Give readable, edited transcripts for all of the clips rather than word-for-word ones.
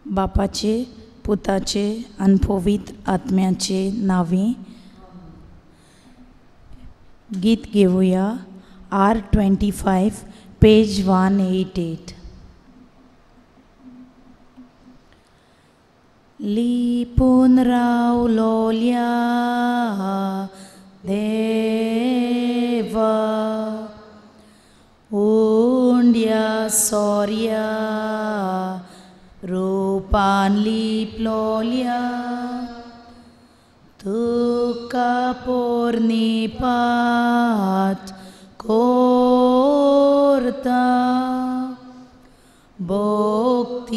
बापाचे पुताचे आनी पवित्र आत्म्याचे नांवी गीत घेवया. R25 page 188. लिपून रावलोल्या देवा उंड्या सोर्या रूपान लिपलोल्या तुका पोरणी पाट कोरता भक्तीपणान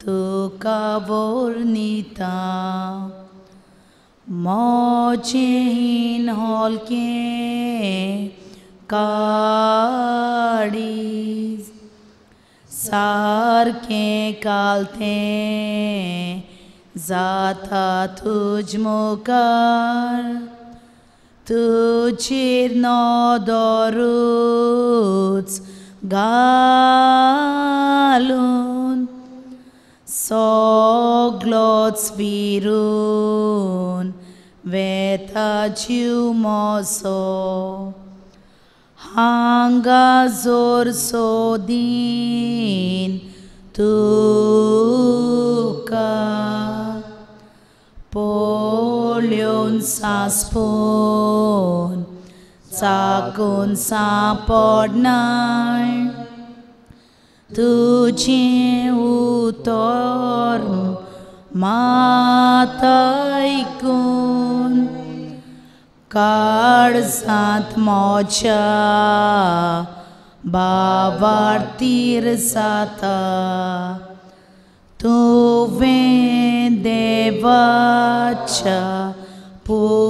तुका वर्णिता मोजेन हलकें काडीस सारकें कालतें जाता तुज मुखार तुजेर नदरूच घालून सगलोच विरून वेता जीव मोसो हांगा जोर सोदीन तुका पळोवन सांसपून चाकून सांपडनाय तुजें उतर मात आयकून काळजांत म्हज्या बावार्तीर जाता तुवें देवाच्या पुतान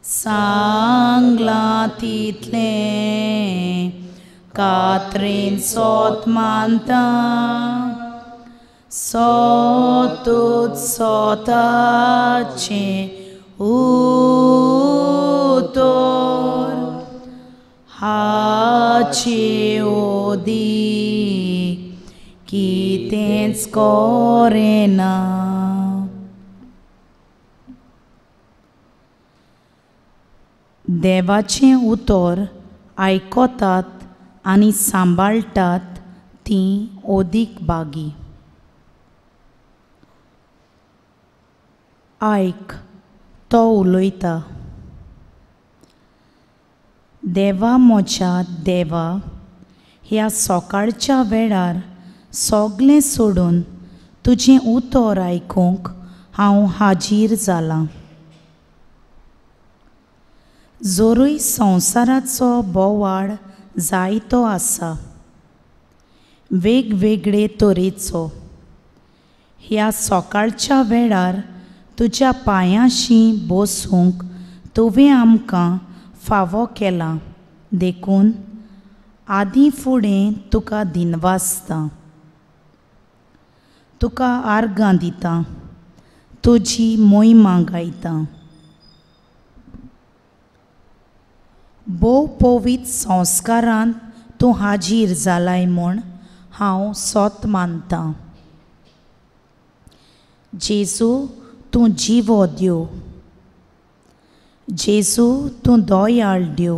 सांगलां तितलें कात्रेन सोत मानता सोतूच सोताचें उतर हाचे ओदीक कितेंच करेना. देवाचें उतर आयकतात आनी सांबाळटात तीं ओदीक बागी. आयक तो उलयता. देवा म्हज्या देवा ह्या सकाळच्या वेळार सगळें सोडून तुजें उतर आयकूंक हांव हाजीर जालां. जोरूय संवसाराचो बोवाळ जायतो आसा वेगवेगळे तरेचो ह्या सकाळच्या वेळार तुज्या पांयांशी बसूंक तुवें आमकां फावो केलां देखून आदीं फुडें तुका दिनवासता तुका आर्गां दिता तुजी मोहिमा गायता. भोव पवित्र संस्कारांत तूं हाजीर जालाय म्हूण हांव सोत मानतां. जेजू तूं जिवो देव जेजू तूं दयाळ देव.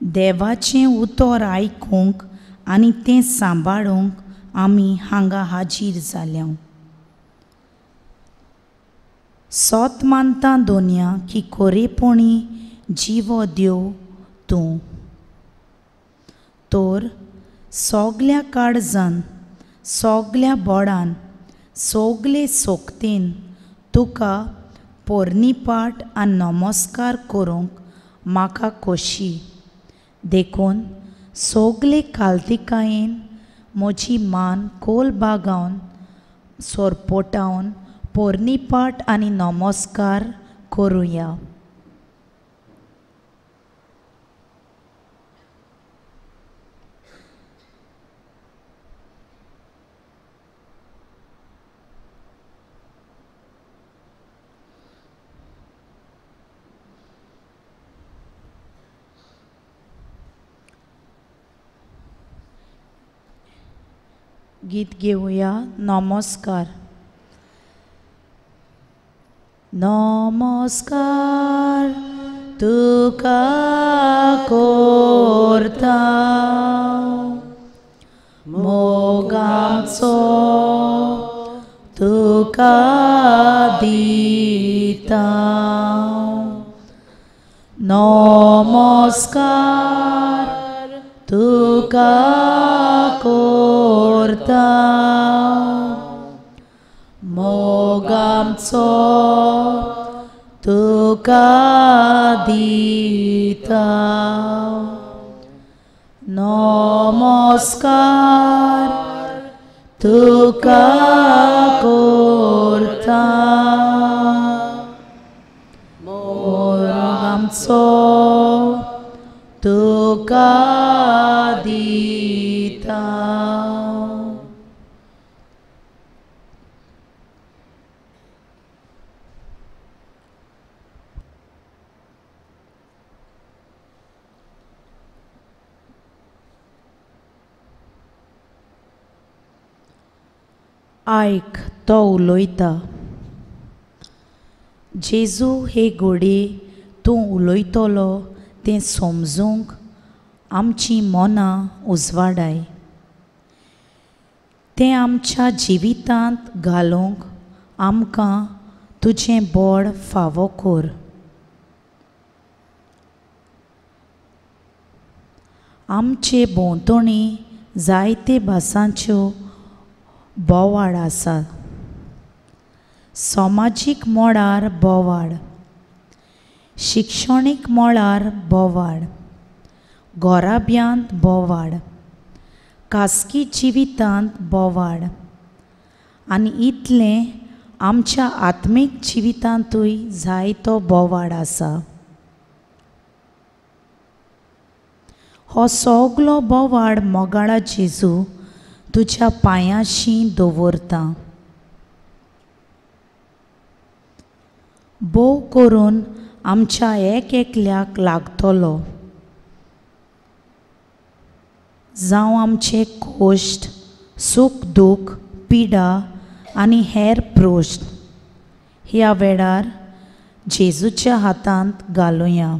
देवाचें उतर आयकूंक आनी तें सांबाळूंक आमी हांगा हाजीर जाल्या. सोत मानता दोनया की खरेपणी जिवो देव तूं तर सगल्या काळजान सगल्या बोडान सगले सोकतेन तुका पोरणीपाट आनी नमस्कार करूंक म्हाका खोशी देखून सगले कालतिकायेन म्हजी मान खोल बागावन सोरपोटावन पोरणीपाट आनी नमस्कार करुया. गीत घेवया नमस्कार. नमस्कार तुका करता मोगाचो तुका दिता. नमस्कार तुका करता मोगाचो तुका दिता. नमस्कार तुका करता मोगाचो तुका दिता. आयक तो उलयता. जेजू हे घोडये तूं उलयतलो तें समजूंक आमचीं मनां उजवाडाय. तें आमच्या जिवितांत घालूंक आमकां तुजें बोड फावो कर. आमचे भोंवतणी जायते भासांच्यो बोवाळ आसा. समाजीक मळार बोवाळ, शिक्षणीक मळार बोवाळ, घराब्यांत बोवाळ, खासगी जिवितांत बोवाळ आनी इतलें आमच्या आत्मीक जिवितांतूय जायतो बोवाळ आसा. हो सगलो बोवाळ मोगाळा जेजू तुज्या पांयांशी दवरता. भोव करून आमच्या एक एकल्याक लागतलो. जावं आमचे कोश्ट, सूख दूख, पिडा आनी हेर प्रश्न ह्या वेळार जेजूच्या हातांत घालुया.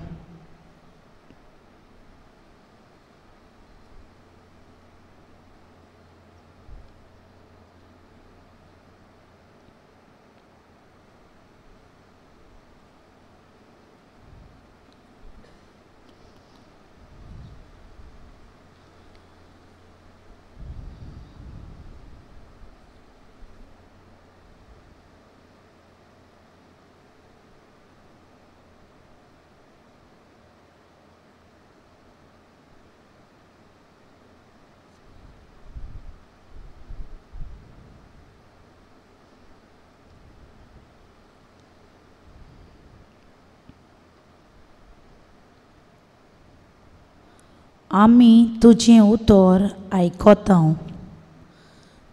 आमी तुजें उतर आयकता,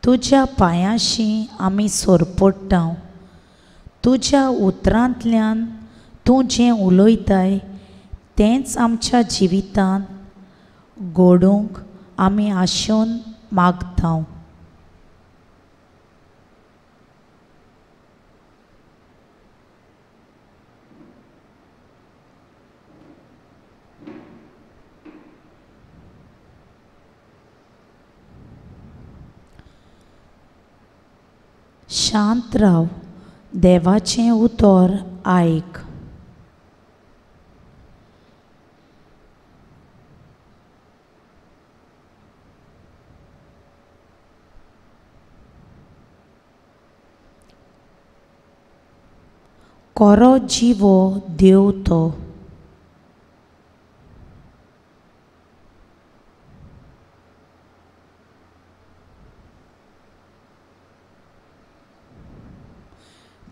तुज्या पांयांशी आमी सोरपडटा. तुज्या उतरांतल्यान तूं जें उलयताय तेंच आमच्या जिवितांत घडोवंक आमी आशेवन मागता. शांत राव, देवाचें उतर आयक. कोरो जिवो देव तो.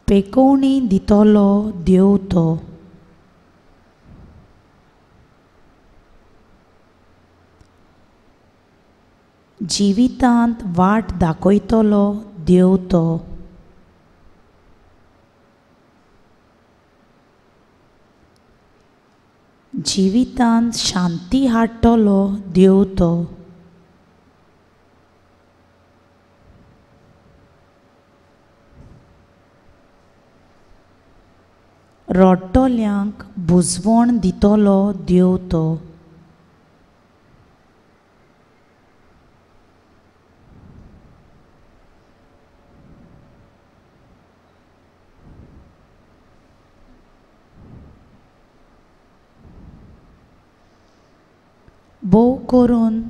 पेकोवणी दितलो देव तो. जिवितांत वाट दाखयतलो देव तो. जिवितांत शांती हाडटलो देव तो. रडटल्यांक बुजवण दितलो देव तो. भोव करून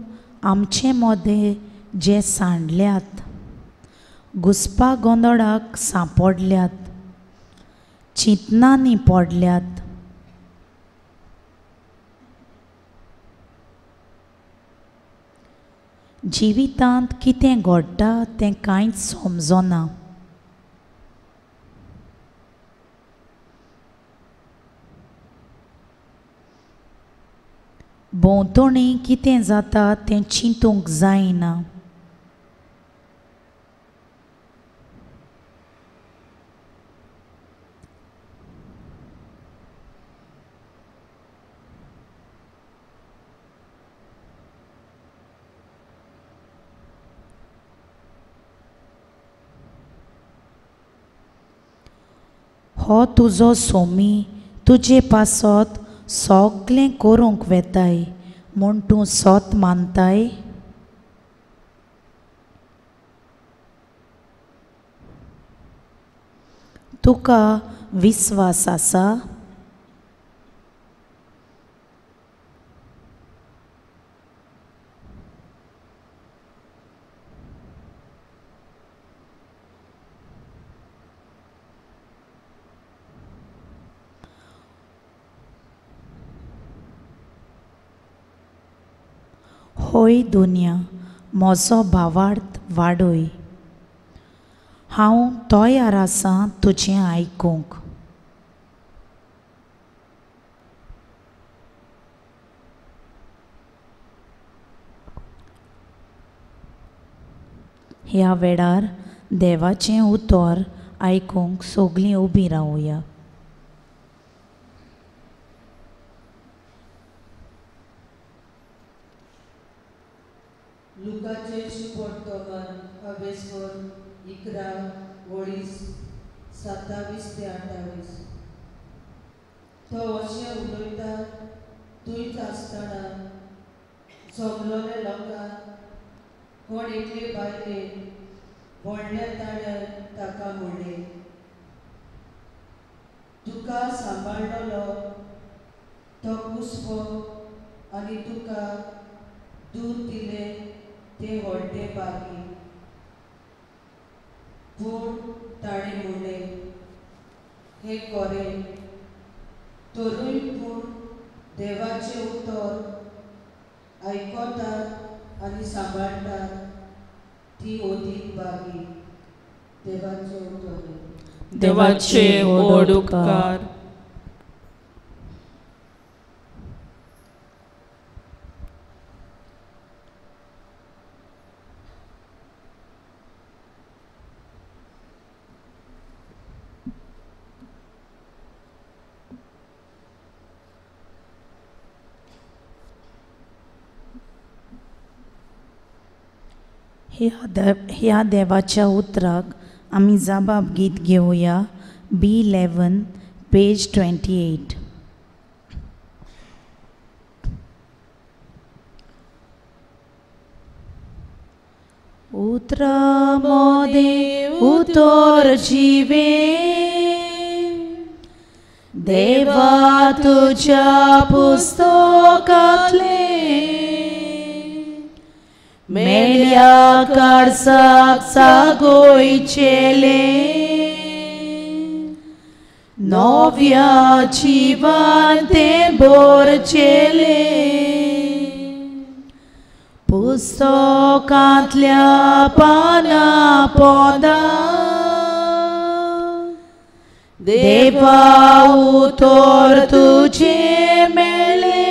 आमचे मदें जे सांडल्यात, घुसपा गोंदळाक सांपडल्यात, चिंतनांनी पडल्यात, जिवितांत कितें घडटा तें कांयच समजना. भोंवतणी कितें जाता तें चिंतूंक जायना. हो तुजो सोमी तुजे पासत सगळें करूंक वेताय म्हूण तूं सत मानताय. तुका विस्वास आसा? होय दुनिया म्हजो भावार्थ वाडय, हांव तयार आसां तुजें आयकूंक. ह्या वेळार देवाचें उतर आयकूंक सगळीं उबीं रावया. लुकाचे शुभवर्तमान अभ्यासवर 11 वळी 27 ते 28. तो अशें उलयता थंयच आसतना जमलोले लोकांक कोण एकले बायलेन व्हडल्या ताळ्यान ताका म्हणलें, तुका सांबाळलो तो कुसपो आनी तुका दूद दिलें ते व्हडले बागी. पूण ताणें म्हणलें, हें खरें तरूय पूण देवाचें उतर आयकतात आनी सांबाळटात ती अदीक बागी. देवाचें उतर. देवाचे व्हड उपकार. ह्या देवाच्या उतराक आमी जबाब गीत घेवया. B11 page 28. उतरा मोदें उतर जिवें देवा तुज्या पुस्तकांतलें मेल्या काळसाक सागोयचेलें नव्या जिवान तें भरचेलें पुस्तकांतल्या पाना पोंदा देवा उतर तुजें मेळ्ळें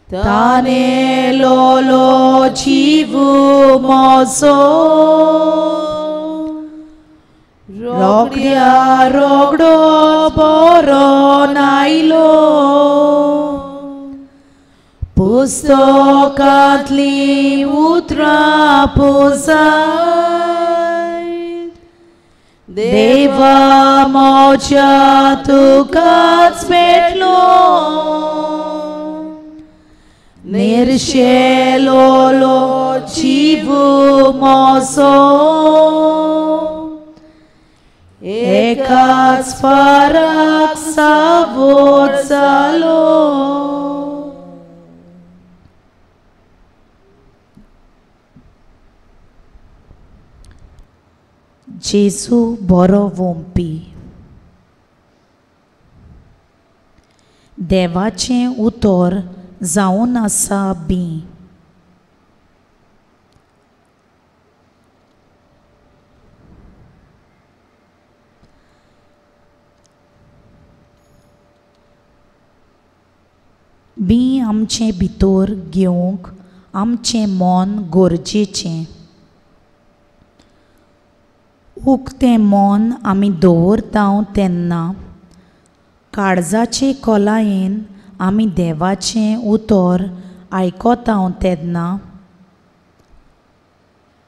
ताने लोलो जीव म्हजो रोगड्या रोगडो बरो नायलो पुस्तकांतलीं उतरां पुजाय देवा म्हज्या तुकाच मेटलो निर्शेलोलो जीव मोसो एकाच फाराक सावोर जालो. जेजू बरो वोमपी. देवाचें उतर जावन आसा बी. बी आमचे भितर घेवंक आमचें मन गरजेचें. उक्तें मन आमी दवरता तेन्ना काळजाचे खोलायेन आमी देवाचें उतर आयकता तेन्ना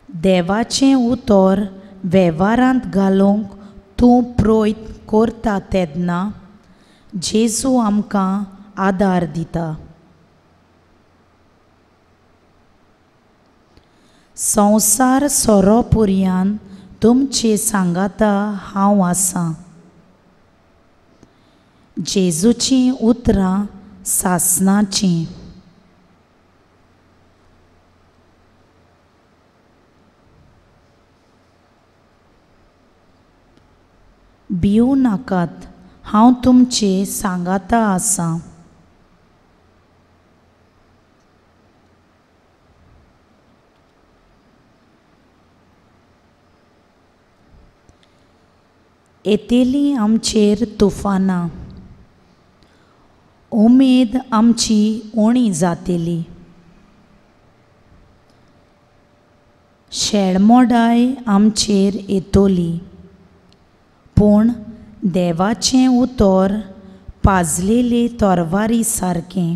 देवाचें उतर वेव्हारांत घालूंक तूं प्रयत्न करता तेन्ना जेजू आमकां आदार दिता. संवसार सोरो पुरयान तुमचे सांगाता हांव आसां. जेजूचीं उतरां सासणाचीं. भिवूं नाकात, हांव तुमचे सांगाता आसां. येतलीं आमचेर तुफानां, उमेद आमची उणी जातली, शेळमोडाय आमचेर येतली, पूण देवाचें उतर पाजलेले तरवारी सारकें.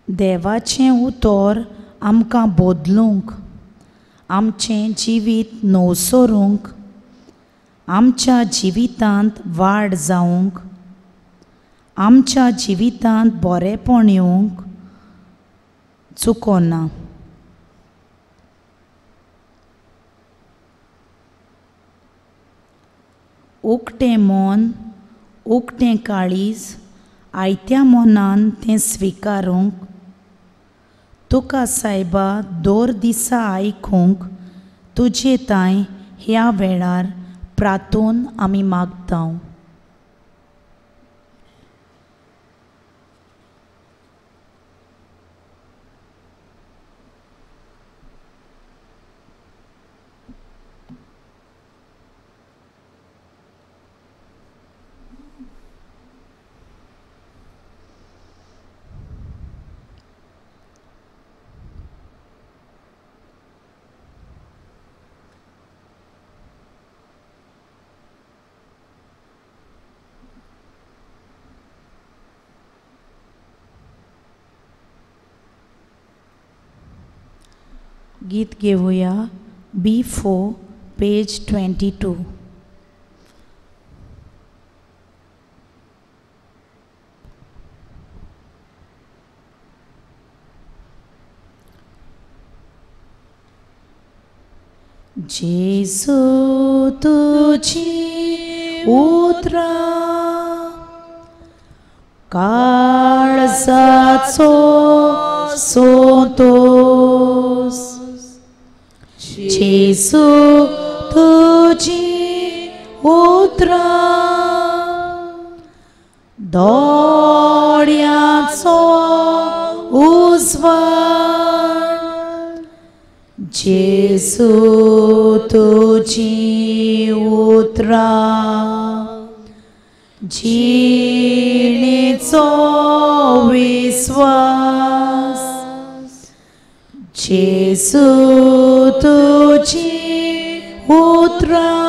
देवाचें उतर आमकां बदलूंक, आमचें जिवीत नवसरूंक, आमच्या जिवितांत वाड जावंक, आमच्या जिवितांत बरेंपण येवंक चुकोना. उक्तें मन, उक्तें काळीज आयत्या मनान तें स्विकारूंक, तुका सायबा दर दिसा आयकूंक तुजे तांय ह्या वेळार प्रातून आमी मागता. गीत घेवया B4 page 22. जेजू तुजी उतरां काळजाचो सोतोस, जेजू तुजी उतरां दोळ्यांचो उजवाड, जेजू तुजी उतरां जिणेचो तुजो विस्वास जेजू तुजी उतरां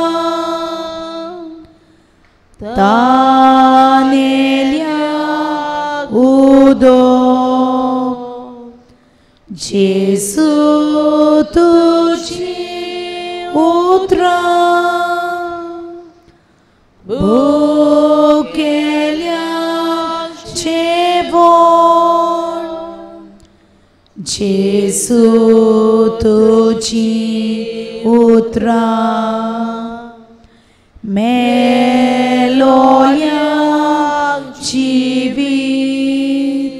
तानेल्या उदक जेजू तुजी उतरां भुकेल्या जेवण जेजू तुजी उतरां मेलोया जिवीत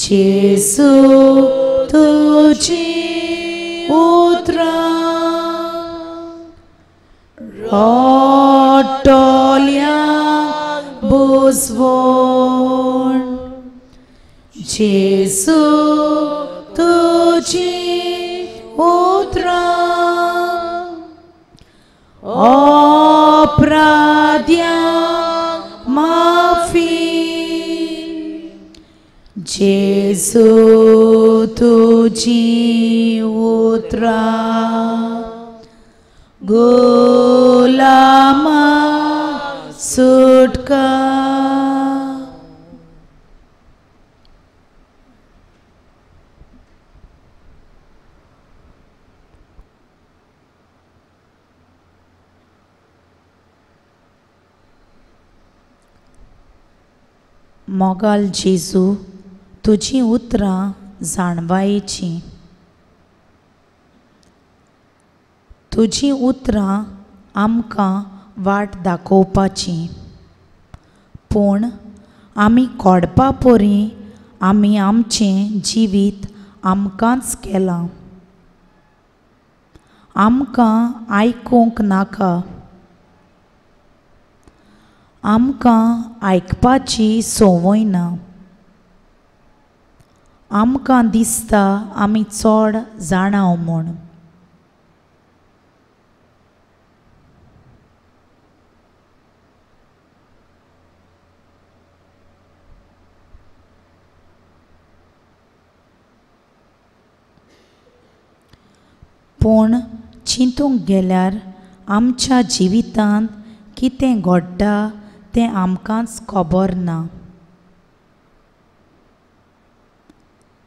जेजू तुजी उतरां रोटोल्या बुजवण जेजू तुजी उतरां अपराध्या माफी जेजू तुजी उतरां गुलामा सुटका. मोगाल जेजू तुजी उतरां जाणवायेचीं तुजी उतरां आमकां वाट दाखोवपाची पूण आमी कोडपा परी आमी आमचें जिवीत आमकांच केलां. आमकां आयकूंक नाका आमकां आयकपाची संवय ना. आमकां दिसता आमी चड जाणाव म्हूण. पूण चिंतूंक गेल्यार आमच्या जिवितांत कितें घडटा तें आमकांच खबर ना.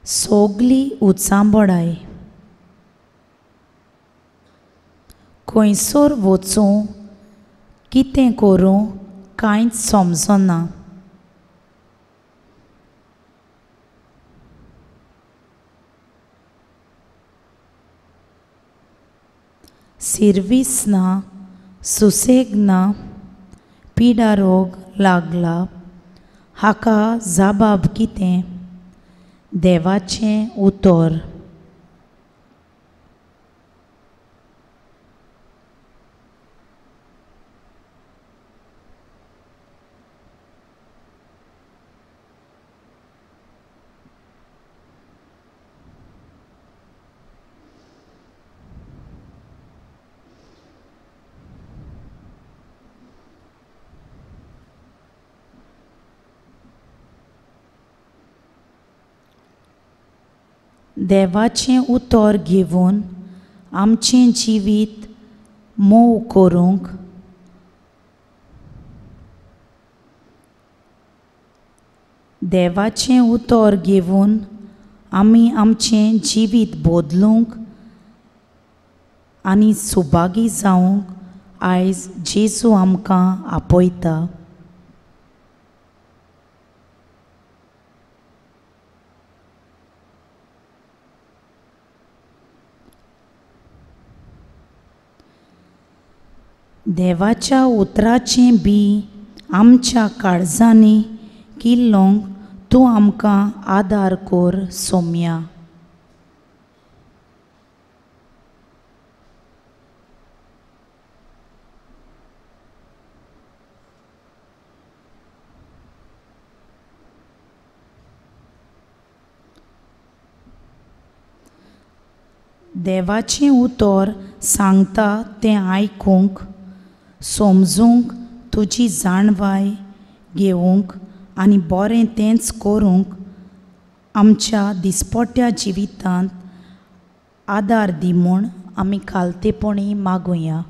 सगली उचांबळाय खंयसर वचूं कितें करूं कांयच समजना. सिर्वीस ना सुसेग ना पिडा रोग लागला हाका जबाब कितें देवाचें उतर. देवाचें उतर घेवन आमचें जिवीत मोव करूंक देवाचें उतर घेवन आमी आमचें जिवीत बदलूंक आनी सुभागी जावंक आयज जेजू आमकां आपयता. देवाच्या उतराचें बी आमच्या काळजांनी किल्लोंक तूं आमकां आदार कर सोम्या. देवाचें उतर सांगता तें आयकूंक समजूंक तुजी जाणवाय घेवंक आनी बरें तेंच करूंक आमच्या दिसपट्ट्या जिवितांत आदार दी म्हूण आमी खालतेपणी मागुया.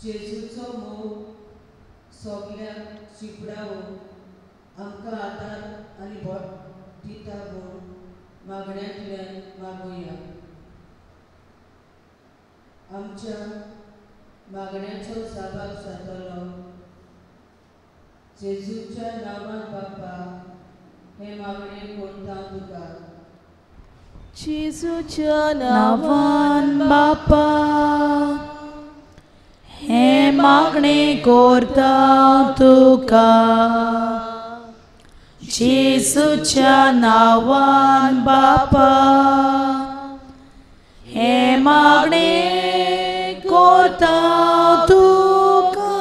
जेजूचो मोग सगल्यांक शिंपडावन आमकां आदार आनी बोट दिता म्हूण मागण्यांतल्यान मागुया. आमच्या मागण्याचो साबार जातलो. जेजूच्या नांवान बापा हें मागणें करता तुका. जेजूच्या नांवान बापा हें मागणें करता तुका. जेजूच्या नांवान बापा हें मागणें करता तुका.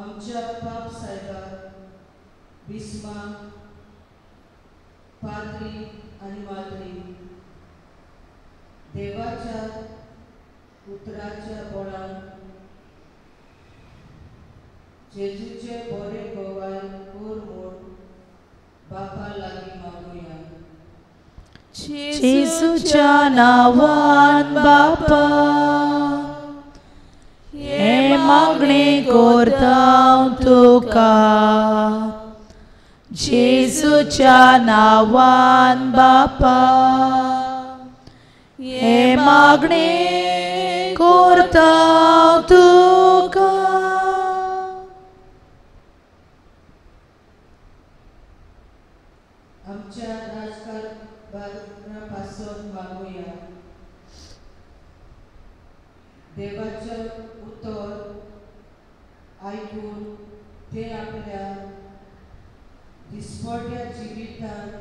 आमच्या पाप सायबा बिस्मा पाद्री आनी माद्री देवाच्या उतराच्या बळान जेजूचे बरे गवाय कर म्हूण बापा लागीं मागुया. जेजूच्या नांवान बापा हें मागणें करता तुका. जेजूच्या नांवान बापा हें मागणें करता तुका. आमच्या राजकारभारा पासून मागुया. देवाचें उतर आयकून ते आपल्या दिसपट्या जिवितांत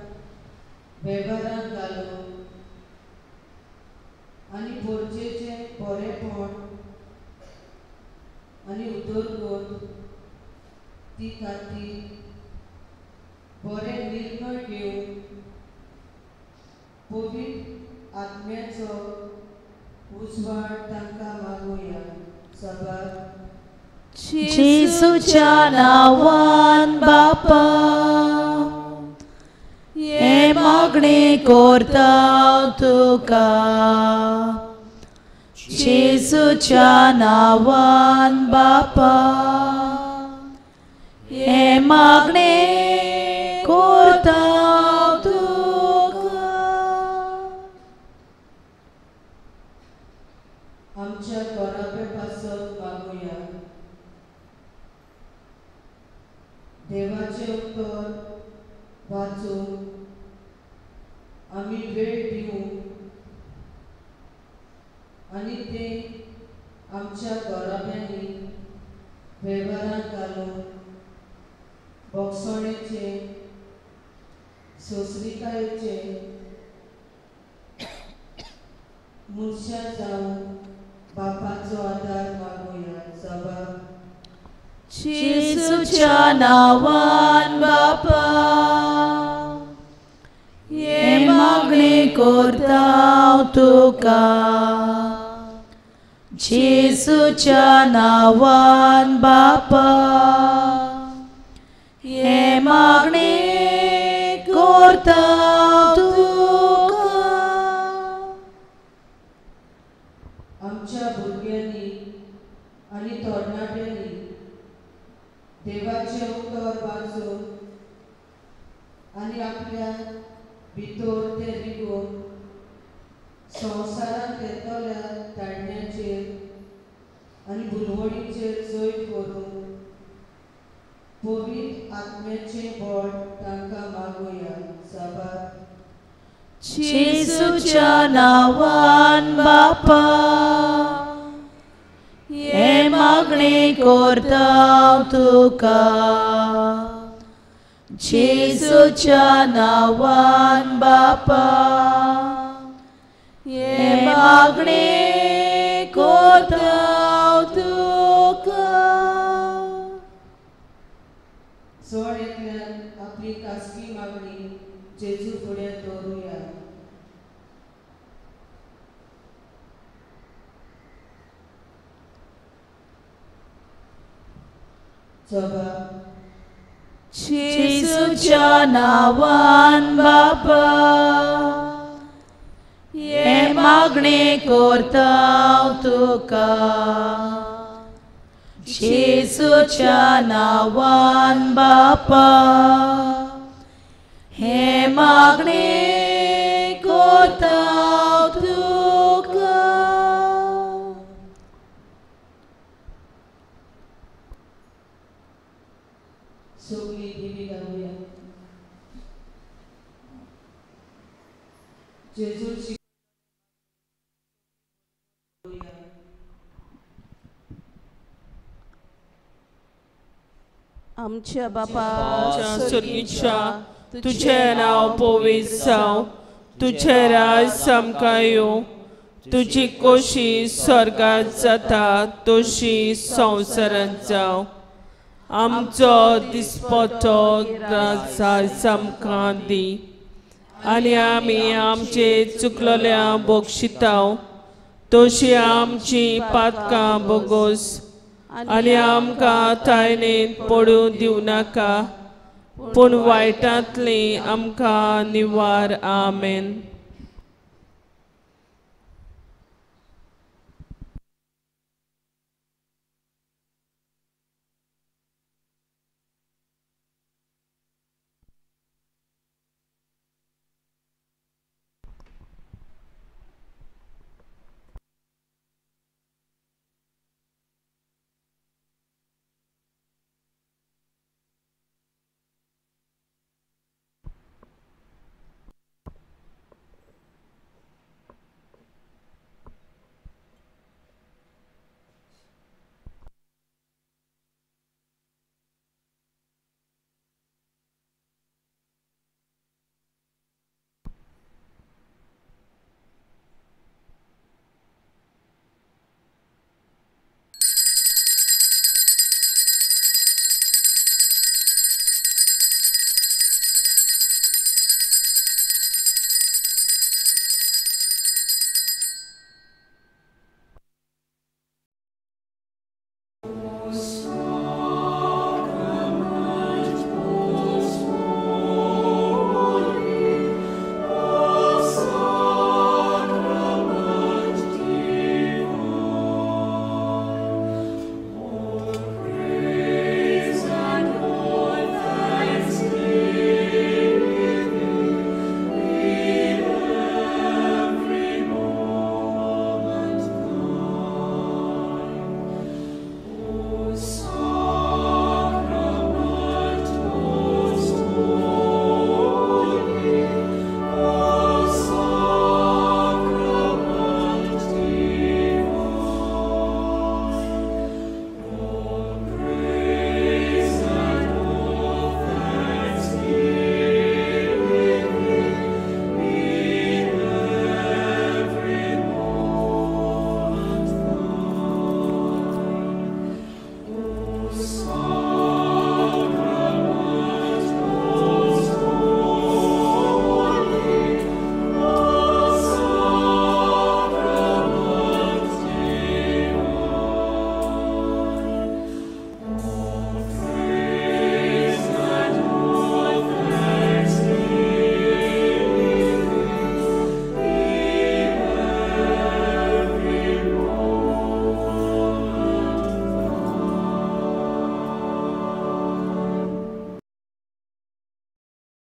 वेव्हारांत घालून आनी पोरचेचें बरेपण आनी उदरगत ती खातीर बरे निर्णय घेवन पवित्र आत्म्याचो उजवाड तांकां मागुया. सभार जेजूच्या नांवान बापा हें मागणें करता तुका. जेजूच्या नांवान बापा हें मागणें करता तुका. आमच्या घराब्या पासून मागुया. देवाचें उतर वाचूंक आमी वेळ दिवंक आनी तें आमच्या घराब्यांनी वेव्हारांत घालून बोगसणेचें सोंसणीकायेचें मनशां जावन बापाचो आदार मागुया. सभा जेजूच्या नांवान बापा हें मागणें करता तुका. जेजूच्या नांवान बापा हें मागणें करता तुका. आमच्या भुरग्यांनी आनी तरणाट्यांनी देवाचें उतर वाचून आनी आपल्या भितर तें रिगोवन संवसारांत येतल्या ताडण्याचेर आनी भुलवणीचेर जैत करून पवित्र आत्म्याचें बळ तांकां मागुया. साबार. जेजूच्या नांवान बापा हें मागणें करता तुका. जेजूच्या नांवान बापा हें मागणें करता तुका. जण एकल्यान आपली खासगी मागणी जेजू फुड्यात दवरुया. जबाब. जेजूच्या नांवान बापा हें मागणें करता तुका. जेजूच्या नांवान बापा हें मागणें करता तुका. सगळीं दिवी घालुया. जेजूची आमच्या बापा स्वर्गीच्या, तुझें नांव पवित्र जावं, तुझें राज आमकां येवं, तुजी कोशी स्वर्गांत जाता तशी संवसारांत जावं. आमचो दिसपटो ग्रास आयज आमकां दी आनी आमी आमचे चुकलेल्या बक्षितांव तशी आमची पातकां बोगोस आनी आमकां तायणेंत पडूं दिवं नाका, पूण वायटांतली आमकां निवार. आमेन.